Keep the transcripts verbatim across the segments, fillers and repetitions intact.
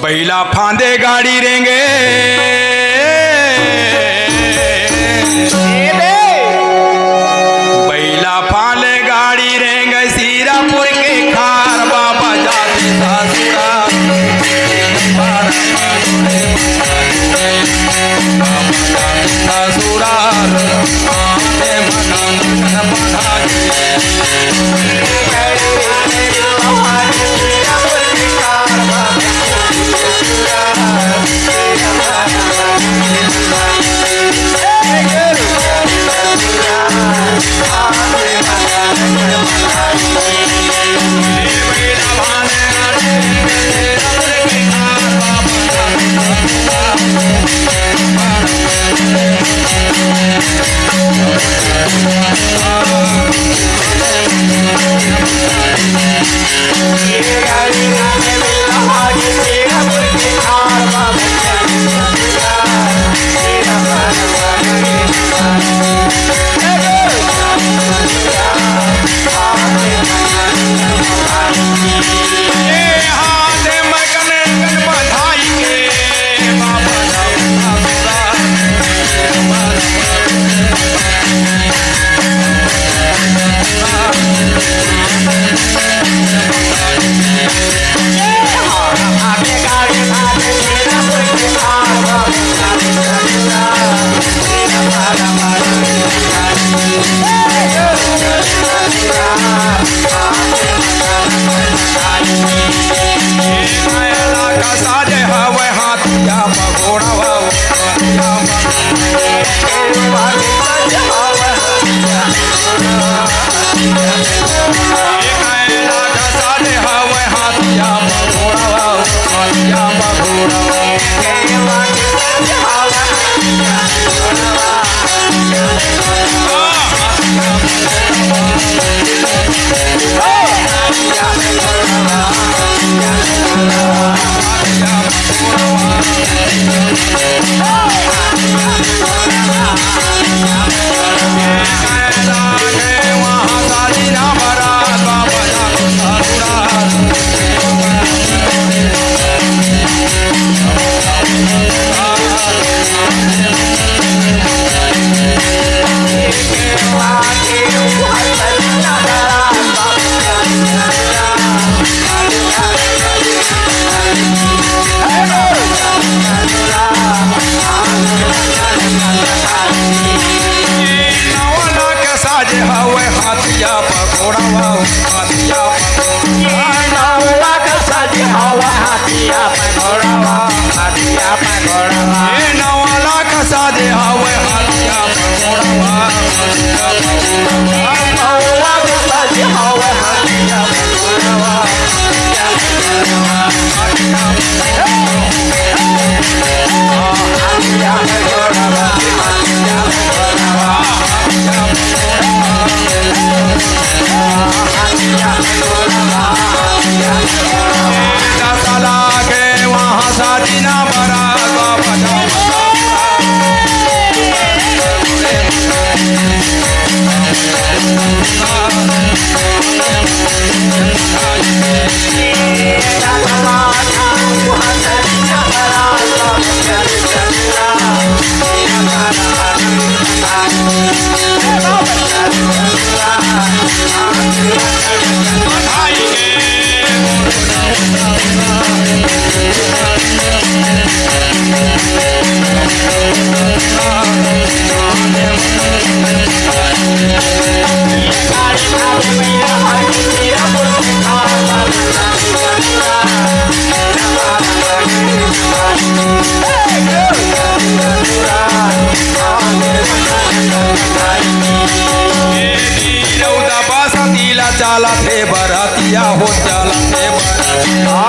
बइला फांदे गाड़ी रेंगे, बइला फांदे गाड़ी रेंगे, सीरापुर के खार बाबा जाते ससुरा। ससुरार आते मनन बधाई। चालत हे बरतिया हो, चालत हे बरतिया।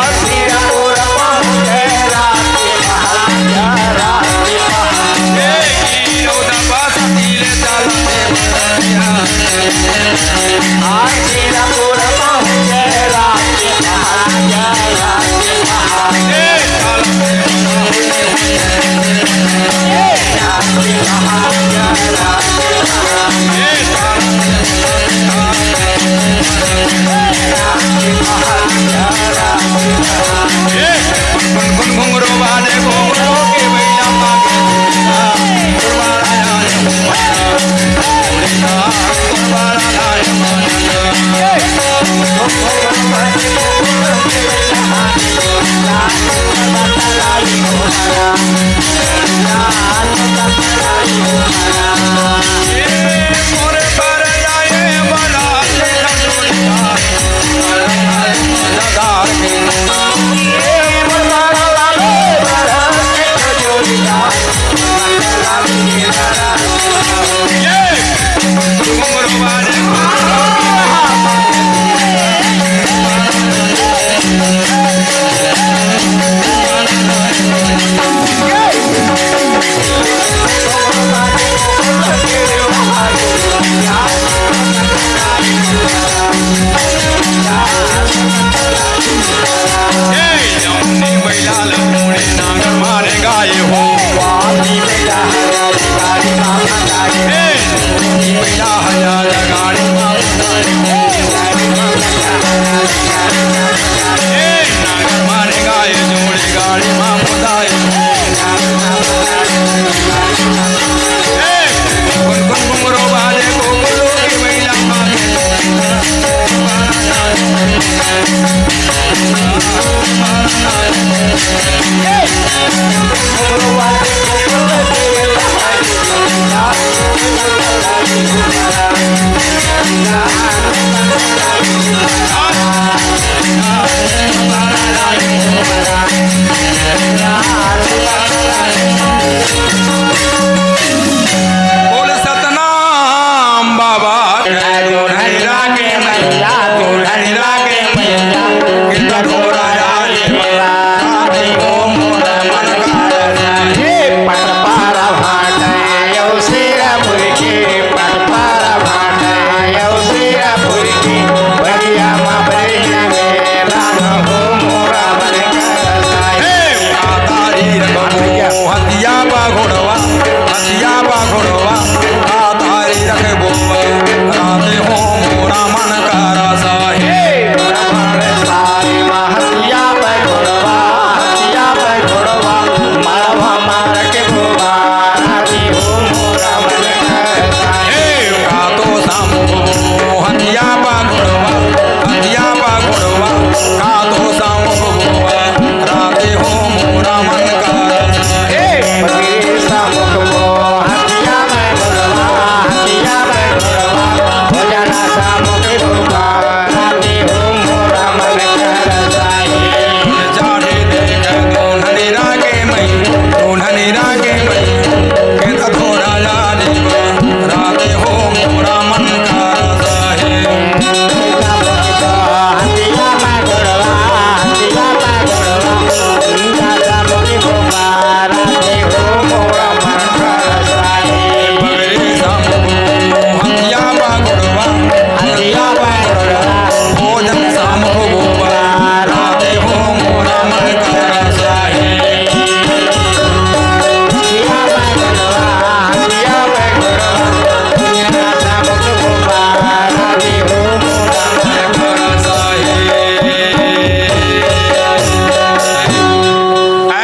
बोल सतनाम बाबा।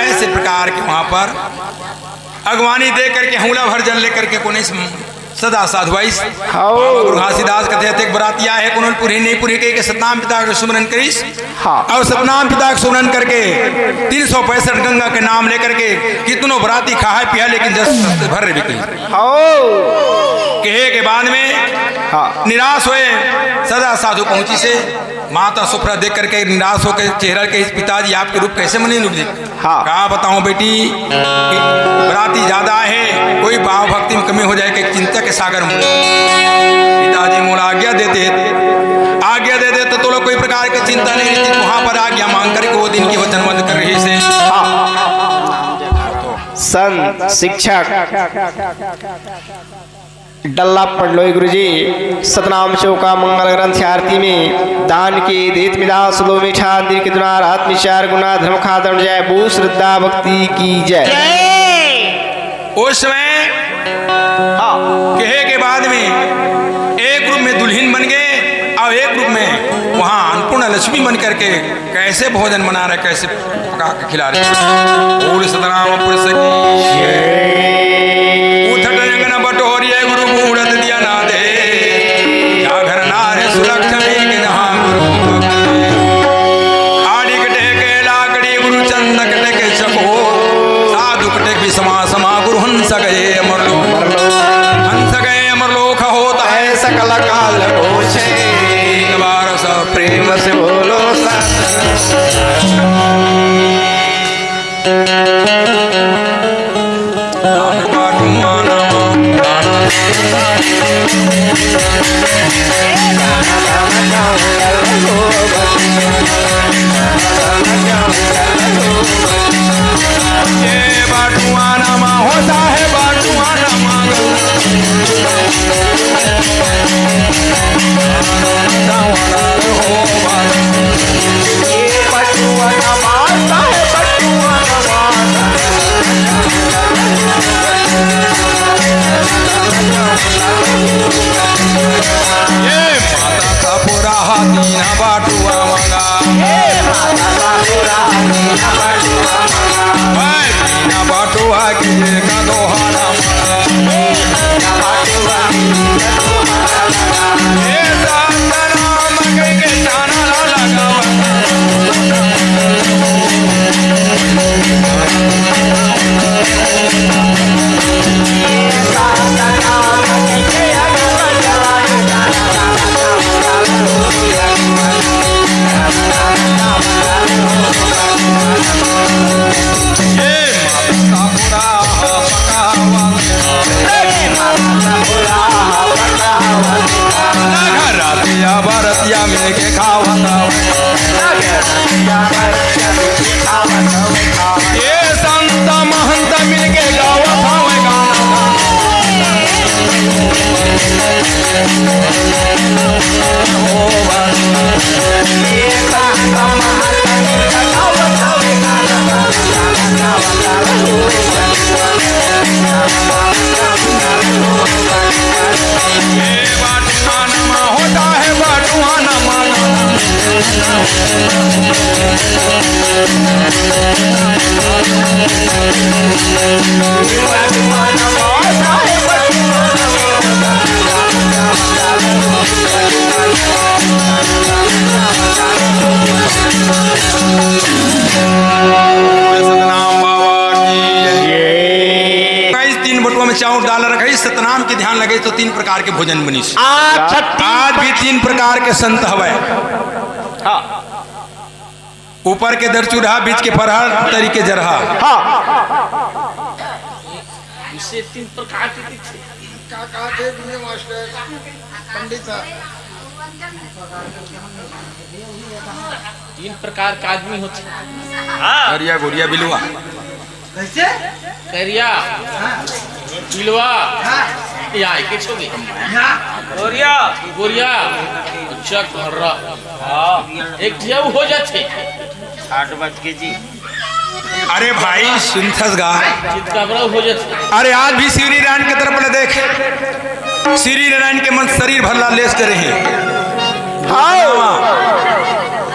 ऐसे प्रकार के वहां पर अगवानी दे करके, हौला भर जल लेकर के कोने से सदा साधु आइस। हौ। बाबा गुरु घासीदास कथे, "अतेक बराती आए हे, कोनो ल पुरही नहीं पुरही," कहिके सतनाम पिता के सुमरन करिस। हाँ। अउ सतनाम पिता के सुमरन करके तीन सौ पैंसठ गंगा के नाम लेकर के कितनो बराती खाए पिया, लेकिन जस से भर रे बिकरी। हौ। कहे के बाद में हाँ। निराश होए, सदा साधु पहुंचिस हे। माता सुभद्रा देख करके निराश होकर चेहरा के, "पिताजी, आपके रूप कैसे मनी रूप देख?" हाँ। का बताऊं बेटी, कि बराती ज्यादा हे, कोई भाव भक्ति में कमी हो जाए, कि चिंता के सागर में। पिताजी मोला आज्ञा दे दे, आज्ञा दे दे तो तोला कोई प्रकार की चिंता नहीं रहती। वहां पर आज्ञा मांग करके वो दिन की वचनबद्ध कर रही से। हाँ। संत शिक्षक डल्ला पंडलोई गुरुजी सतनाम चौका मंगल ग्रंथ आरती में दान की दीत मिला सुलो मीठा, दिन की दुना रात में चार गुना, धर्म खा धर्म जाए, बू श्रद्धा भक्ति की जय। जय। उस समय हाँ। कहे के बाद में एक रूप में दुल्हन बन गए और एक रूप में वहां अन्नपूर्णा लक्ष्मी बन करके कैसे भोजन बना रहे, कैसे पका के खिला रहे। बोल सतनाम पुरुष की जय। उठत अंगन बटोरिए गुरु मूड़त दिया ना दे। या घर नारी सुलक्षणी के जहाँ गुरु भक्ति। आड़ी कटे के लाकड़ी गुरु चंद कटे के चको। साधु कटे भी समा समा गुरु हंस गए अमर लोक। हंस गए अमर लोक होत है सकल काल को छे। एक बार सब प्रेम से बोलो सत। सतनाम बाबा की जय। तीन बटुआ में चाउर दाल रखे, सतनाम के ध्यान लगे तो तीन प्रकार के भोजन बनिस। अच्छा, तीन आज भी तीन प्रकार के संत हवय। हाँ। ऊपर के दरचूरहा, बीच के फरहर, तरी के जरहा। हाँ। इसे तीन प्रकार के दिखे। का कहा थे दुनिया मास्टर, पंडित साहब? तीन प्रकार का आदमी होथे। हाँ। करिया, गोरिया, बिलवा। कैसे? करिया, हाँ। बिलवा, हाँ। या एक हो गई। हाँ। गोरिया। गोरिया, चक भर्रा। हाँ। एक ठिया हो जाथे। आठ बज के जी। अरे भाई, सुनथस गा? चितकाबरा हो जाथे। अरे, आज भी शिवरी नारायण के तरफ ले देख, शिवरी नारायण के मन शरीर भर ला लेस डरे हे। हाँ।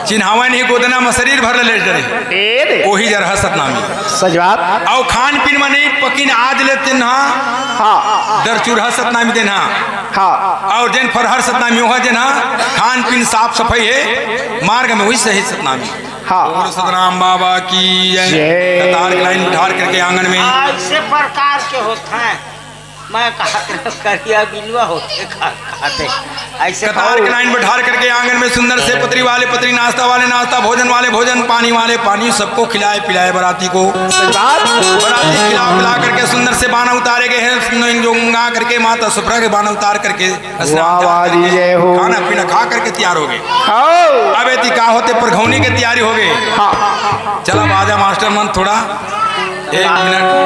चिन्हावा नहीं, गोदना में शरीर भर ले लेस डरे हे। ए रे। ओही जरहा सतनामी। सच बात। अउ खान पीन में नहीं, पकिन आज ले तेन हा। हाँ। दरचूरहा सतनामी देन हा। हाँ। अउ जेन फरहर सतनामी, ओहा जेन हा, खान पीन साफ सफाई हे, मार्ग में वही सही सतनामी। हाँ। बोलो सतनाम बाबा की जय। जय। कतार के लाइन बिठार करके आंगन में। आज से प्रकार के होत हैं। मैं कहा करिया बिलवा होथे, का-, कहते। ऐसे कतार के लाइन बिठार करके आंगन में सुंदर से पतरी वाले पतरी, नाश्ता वाले नाश्ता, भोजन वाले भोजन, पानी वाले पानी, सबको खिलाए पिलाए बराती को। सच बात। बराती खिला पिला करके सुंदर से बाना उतारे गए हैं, सुंदर जो मंगा करके माता सुभ्रा के बाना उतार करके स्नान वाह, वाह जी, करके, जय हो। खाना पीना खा करके तैयार हो गए। हो। अब एती का होथे, परघौनी के तैयारी हो गए। हाँ। चला बाजा मास्टर मन थोड़ा एक मिनट।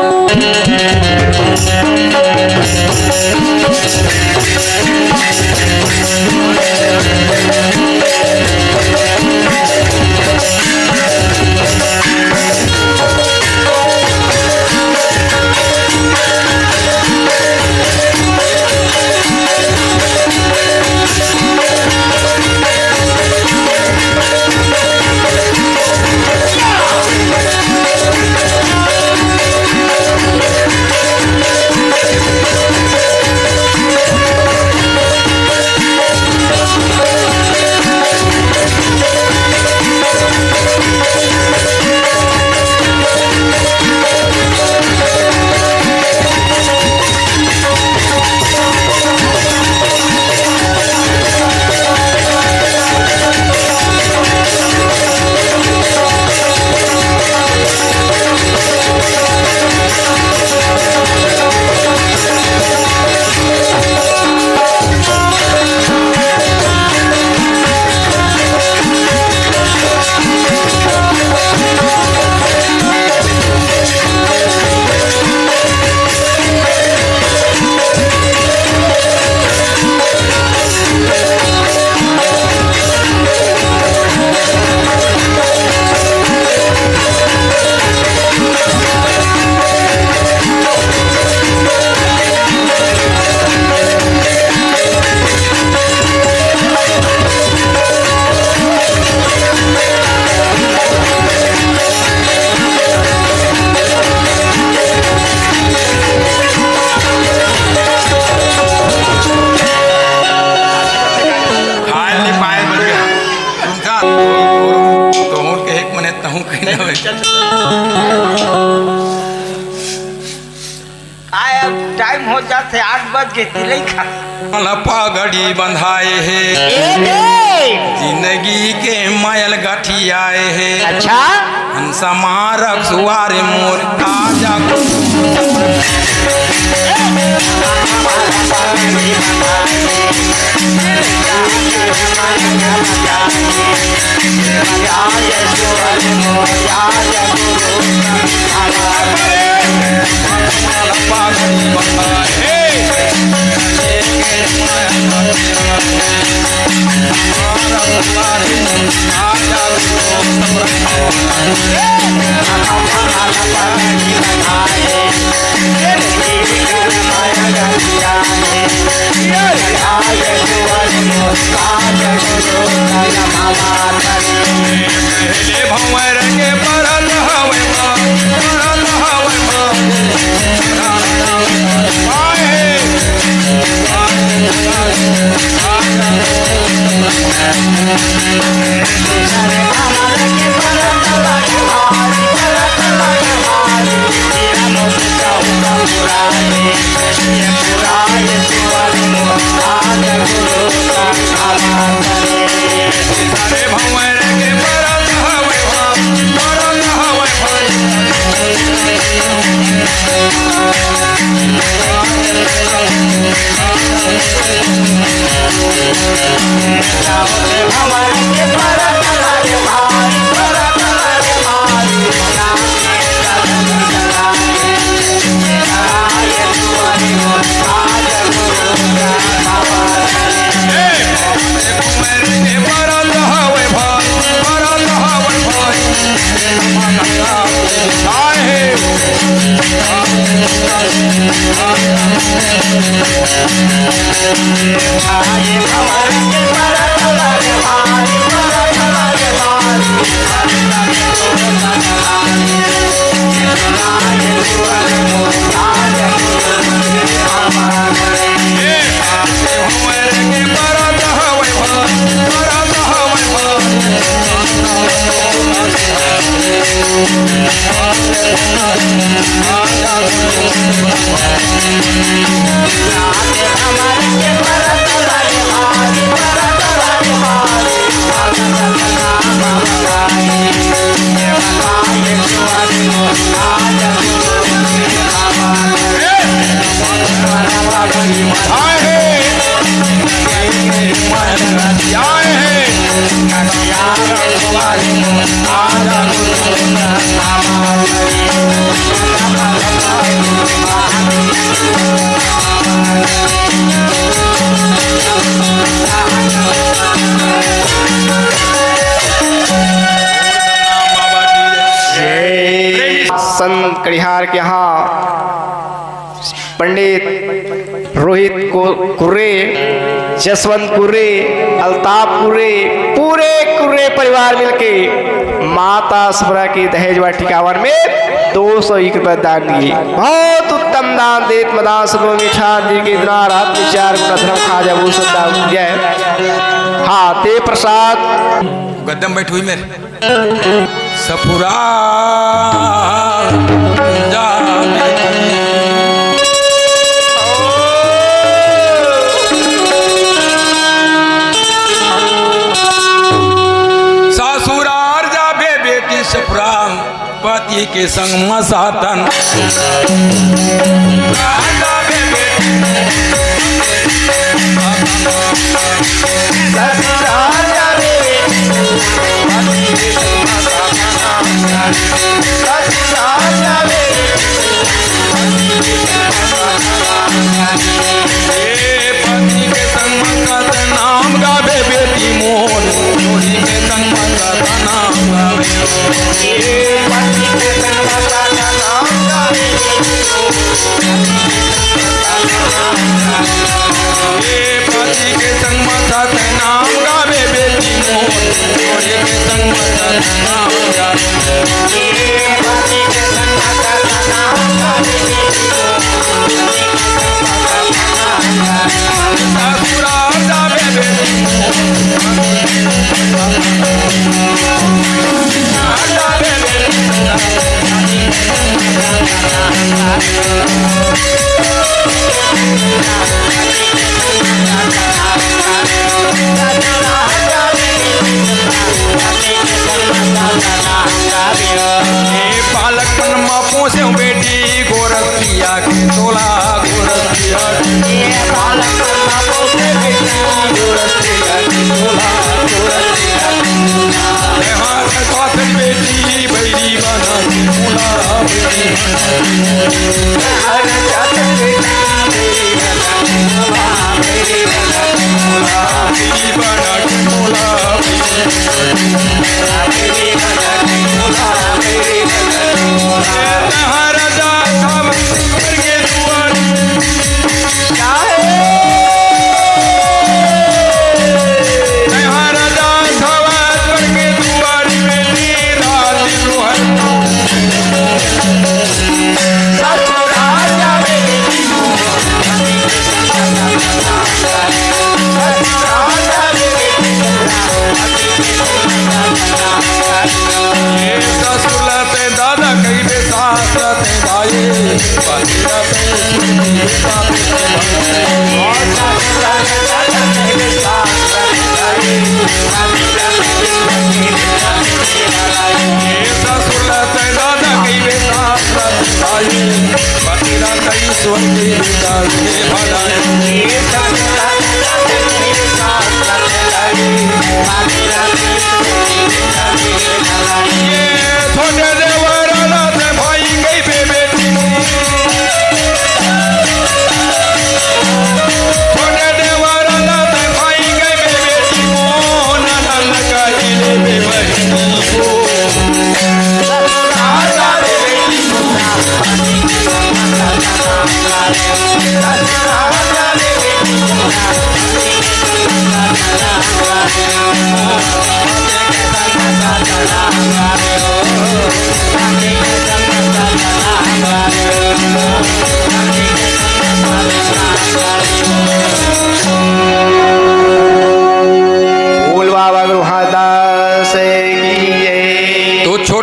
खाए ले पाए बन गया। सुनता तो, तो, तो होन के एक मने तहूँ कहीं ना होए। आय, अब टाइम हो जाथे, आठ बज के, तिलई खा। पगड़ी बंधाए हे, ए दे। जिंदगी के मैल गठियाए हे। अच्छा। हंसा मारक सुवार मोर, आजा। संत कड़िहार के यहाँ पंडित रोहित को कुर्रे, जसवंत कुर्रे, अल्ताफ कुर्रे, पूरे कुर्रे परिवार मिलके माता सुभद्रा के दहेज व टिकावन में दो सौ एक रुपया दान दिए। बहुत उत्तम दान देत मदान सब मीठा दिल के इतना रात में चार गुना धर्म खा जाबो सब दान दिया है। हाँ, ते प्रसाद। गद्दम बैठ हुई मेरे। सपुरा जा बेटी। ससुरार जाबे बेटी सपुरा, पति के संग म सातन।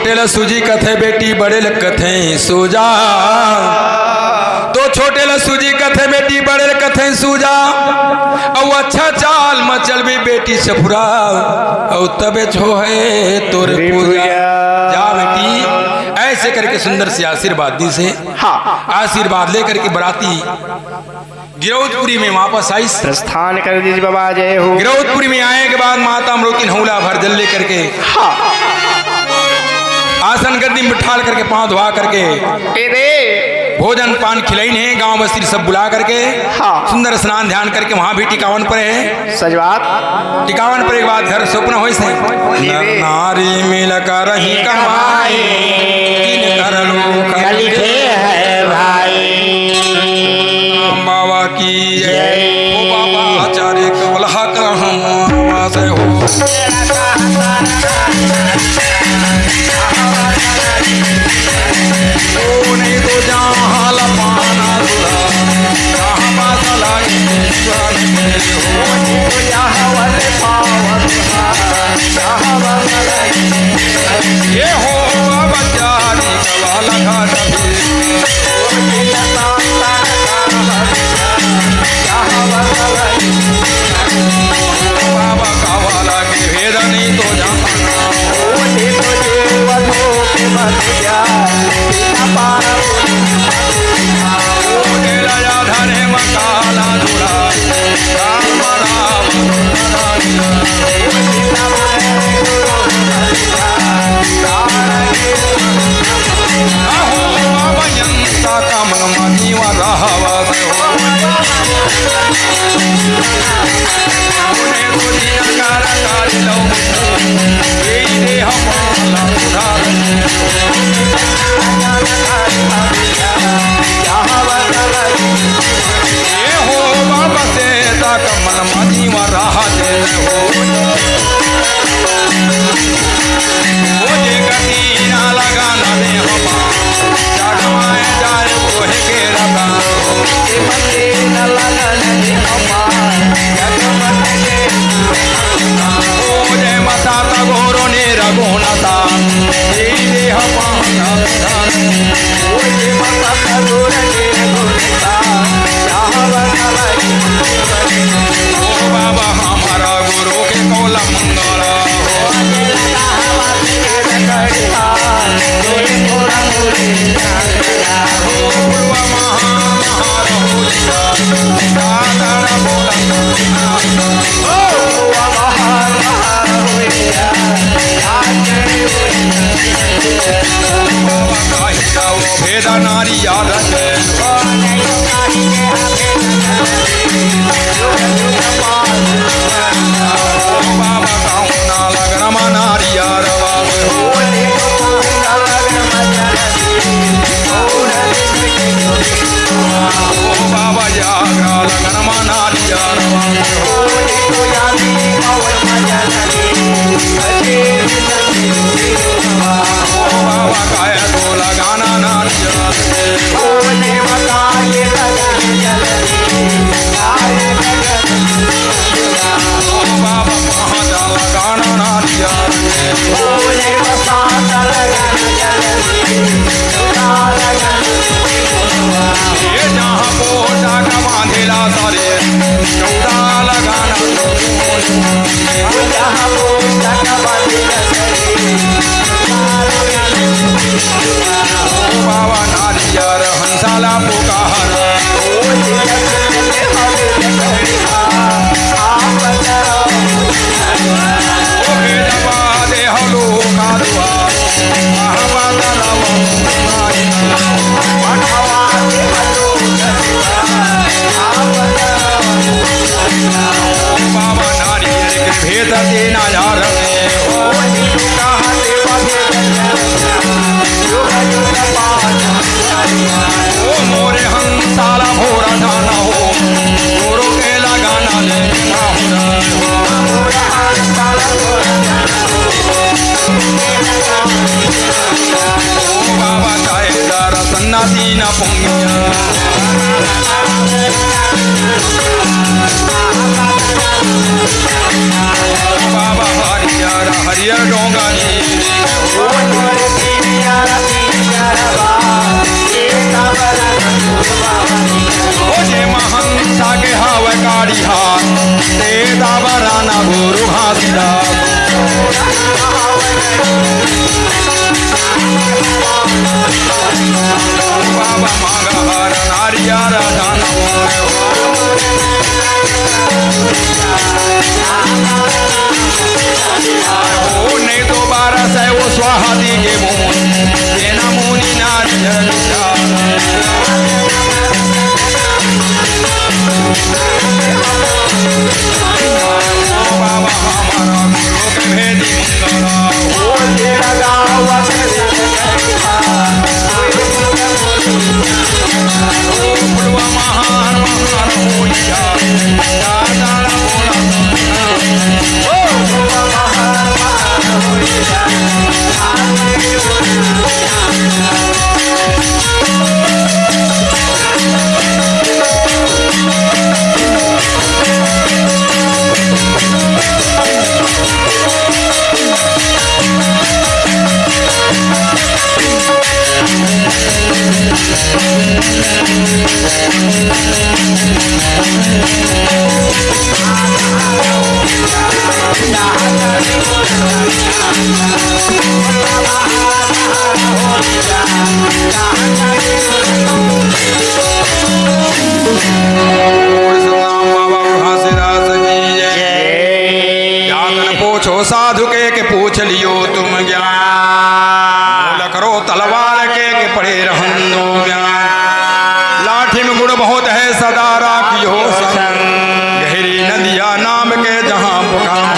छोटे ल सूजी कथे बेटी, बड़े ल कथे सूजा। तो छोटे ल सूजी कथे बेटी, बड़े ल कथे सूजा। अउ अच्छा चाल म चलबे बेटी सफुरा, अउ तबे होहे तोर पूजा। जा बेटी, ऐसे करके सुंदर से आशीर्वाद दिस हे। हाँ। आशीर्वाद लेकर के बराती गिरौदपुरी में वापस आइस। प्रस्थान कर दिस बाबा, जय हो। गिरौदपुरी में आए के बाद माता अमरौती हौला भर जल लेकर के, हाँ। आसन गद्दी में बिठाल करके, पाँव धोवा करके, ए रे। भोजन पान खिलाइन हे, गांव बस्ती सब बुला करके, हाँ। सुंदर स्नान ध्यान करके वहां भी टिकावन परे हे। सच बात। टिकावन परे के बाद घर सुपना होइस हे। ए रे। नर नारी मिल कर ही कमाई, तिन कर लोक कलिखे है भाई। राम बाबा की जय। ओ बाबा आचार्य कमला कहम बाबा से हो। ओ नहीं तो जहाँ लपाना सुरा, जहाँ बादल आगे हो, जहाँ वाले पावन, जहाँ बादल आगे। ये हो अब जानी कवाला घाट भी। बाबा कवाला के भेद नहीं तो जाना। ओ तेरा आधारे मकाला जुड़ा। राम राम राम। अहो अभयंता कमल मणि वराहवा से हो। उन्हें दुनिया का रंगारी लो। यही दे हम उधार। ये हो बाबा से ता कमल मणि वराह दे हो। ओ जे गति ना लगा ना दे हमा, जगमाए जाए कोहे के रता। जे मते ना लगा ना दे हमा, जगमाए के रता। ओ जे मता ता घोरो ने रघुनाथा, जे दे हमा ना दान। ओ जे मता ता घोरो ने रघुनाथा, चाहवा ना लाई। ओ बाबा हमारा गुरु के कौला मंगला। भेद नारी यार बाबा कौना लगन मनारिया रवा। ओ बाबा जागरा लगन मनारिया रवा। ओ बाबा काया तो लगाना नारिया। बाबा नारियर हंसाला पुकार। बाबा नारियर के भेद देना यार। ओ मोरे हंसाला भोरा जाना हो, गोरो के लगाना ले ना हो। ओ बाबा चाहे दरसन ना दीना पुंगिया। ओ बाबा हरिया हरियर डोंगरी। ओ जे महंता के हवय गाड़ी हा, ते दाबरा ना गुरु घासीदास। बाबा मांगा हर नारियर दाना। ओ नहीं तो बारह सौ वो स्वाहा दी के मोन, तेना मोनी नारियर। बाबा घासीदास की जय। जय। जातन पूछो साधु के, के पूछ लियो तुम ज्ञान। बोल करो तलवार के, के पड़े रहन दो ज्ञान। लाठी में गुण बहुत है, सदा राखियो संग। गहरी नदिया नाम के जहाँ पुकार।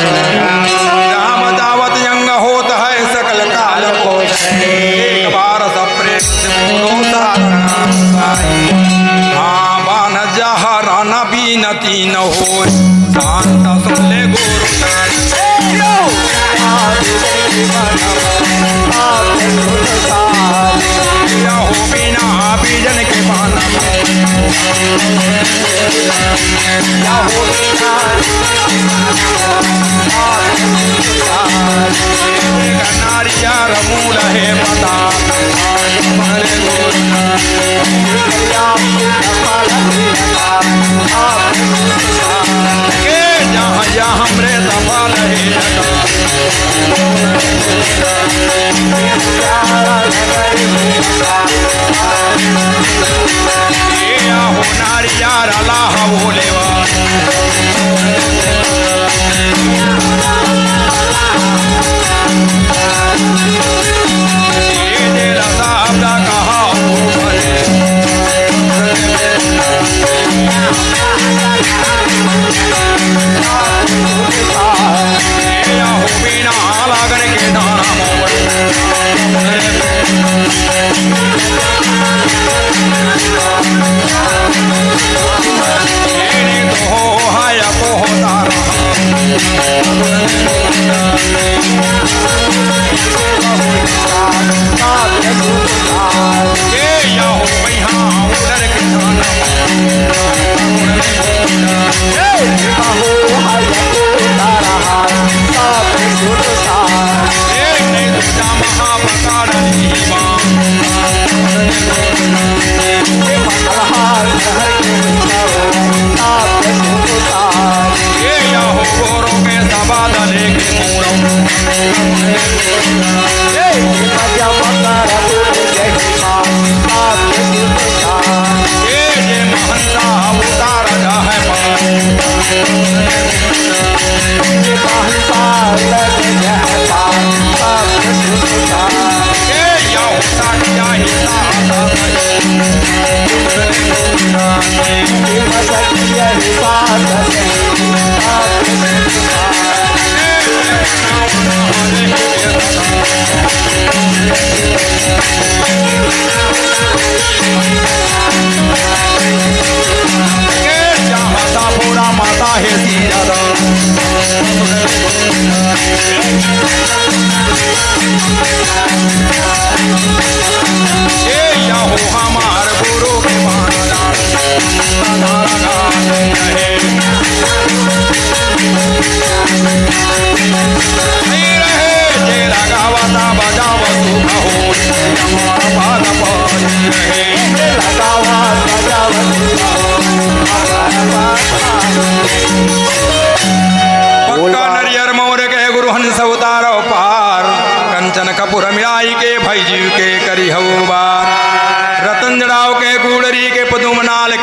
जहाँ बतावत अंग होत है, सकल काल को। एक बार सब प्रेम से बोलो साधना। हाँ, बान जहरा न बीनती न हो, शांत सुन ले गुरु ज्ञान। या हो बिना बीजन के पाना। या हो बिना नारियर मूल है पता। के जहाँ जहाँ हमरे सफल है। ये हो नारियर अल्लाह बोलेवा।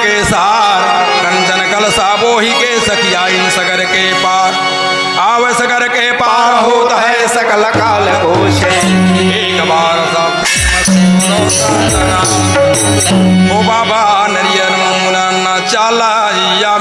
के सार, कंचन कलसा बोहि के सखिया इन सगर के पार। आव सगर के पार होत है सकल काल को शेर। एक बार सब प्रेम से बोलो साधना। ओ बाबा नरियर मुनन चाला या